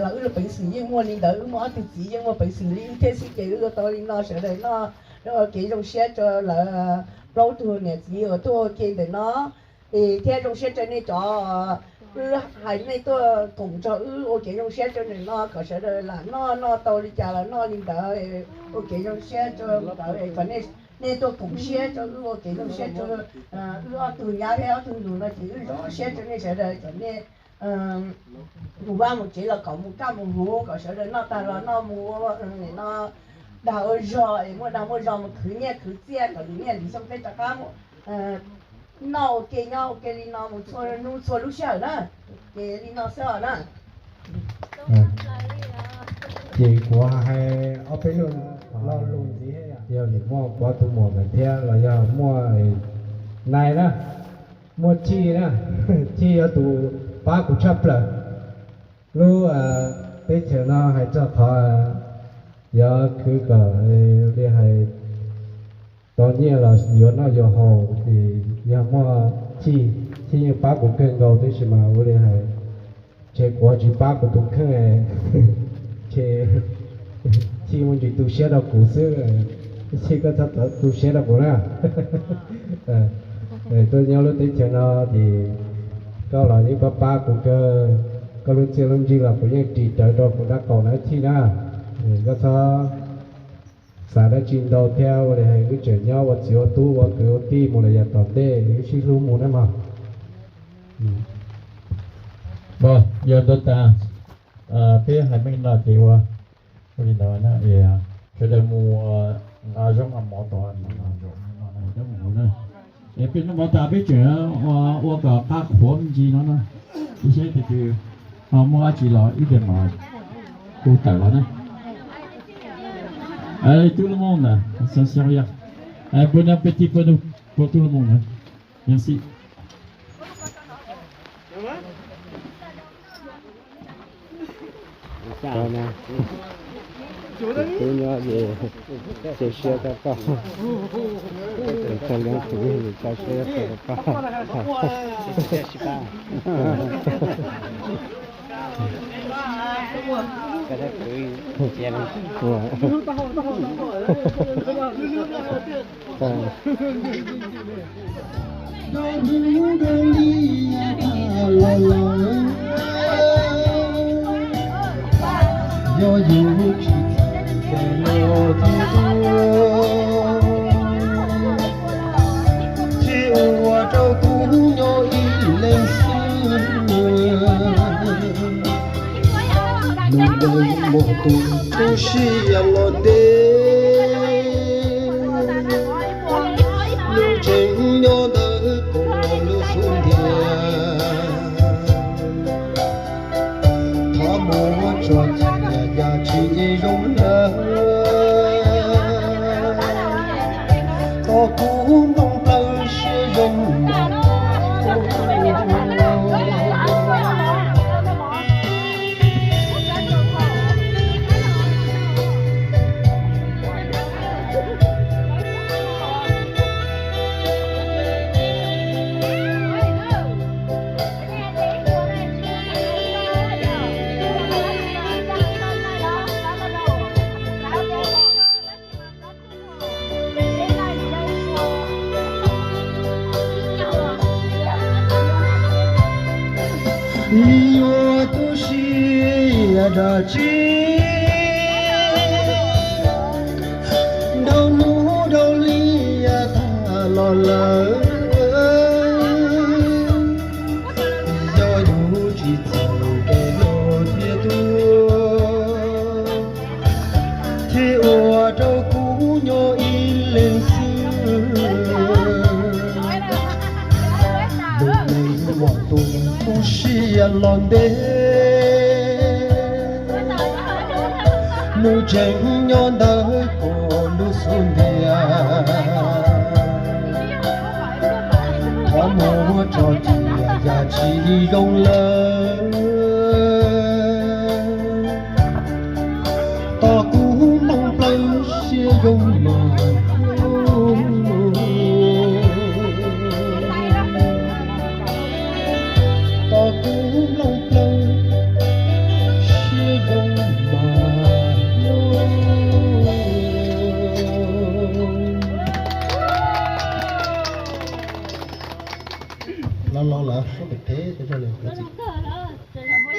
Los wb lub peev xwm yeej muaj li ntawd, wb muaj ob tug txiv yeej muaj peev xwm li wb thiab xwb ces wb ua tau li no sawv daws noj, kev zoo siab rau lawv plaub tug niam txiv uas tuaj ua ke ntawm no. Es thiab zoo siab rau nej cov, wb hais nej tuaj koom nrog wb ua kev zoo siab rau ntawm no kom sawv daws lam noj noj tau li cas los noj li ntawd, ua kev zoo siab rau ntawd kom nej tuaj koom siab rau wb ua kev zoo siab rau wb ob tug nyab thiab ob tug nus no ces wb zoo siab rau nej sawv daws kom nej mus vaj mus tsev los kom mus kaj mus huv kom sawv daws noj tag los noj mus ua no dag ua zog es muaj dag muaj zog mus khwv nyiaj khwv txiaj kom lwm niaj lwm xyoo peb rov qab noj ua ke nyob ua ke li no mus txhua hnub txhua lub sij hawm na. Ces li no xwb os na. Ces kuv hais ob peb lo lus ntxiv, yog vim muaj kuv ob tug muam ntawd thiab los yog muaj nai na, muaj Chij na, Chij yog tus pab kuv tshaj plaws. Lub teb chaws no hais txog qhov yuav khwv kom li hais tau nyiaj los yuav noj yuav haus ces yog muaj Chij, Chij yeej pab kuv kawg nkaus tab sis mas ua li hais ntshe kuv tsis pab kuv tus kheej, ntshe Chij muaj ntsis tu siab rau kuv xwb, Chij koj txhob tu siab rau kuv na. Tuaj nyob lub teb chaws no ces koj los yeej pab pab kuv kawg, koj lub txiaj lub ntsig los kuv yeej ris rawv rau kuv dab qaum na Chij na. Koj txhob xav dab tsi ntau thiab ua li hais wb tseem nyob ua txiv ua tub ua kwv ua tij mus lawm yav tom ntej wb sib hlub mus na mog. Yog ntau tas peb hais meej no ces ua li ntawd, sawv daws mus nqa zaub nqa mov tod, es peb noj mov tas peb tseem ua kom qab qhuav me ntsis no na, ib saib tus twg ho muaj dab tsi los ib pliag mam hu tawm los na. Tub Lub Mooj ntawd, puas no peb tij puas tub Lub Mooj ntawd, yog xij. Tub nyob ces cia siab rau koj, txog leej twg ces cia siab rau koj. Yog yus tsis txawj los thiaj tuag, thiaj ua rau kuv nyob ib leeg xwb. Nws ntev mus tus tu siab los ntev, nws tseem nyob ntawm kuv lub xub ntiag. Thov mus tso cai yam tsis zoo lawm, tos kuv nplooj plawv siab zoo mas. Yuav tu siab dab tsi, dhau hnub dhau li tag los lawm. Yog yus tsis txawj kev los thiaj tuag, thiaj ua rau kuv nyob ib leeg xwb. Nws ntev mus tus tu siab los ntev, nws tseem nyob ntawm kuv lub xub ntiag. Thov mus tso cai yam tsis zoo lawm, tos kuv nplooj plawv siab zoo mas. Tos kuv nplooj plawv siab Los los lawm, sub pem teb tej zaj li.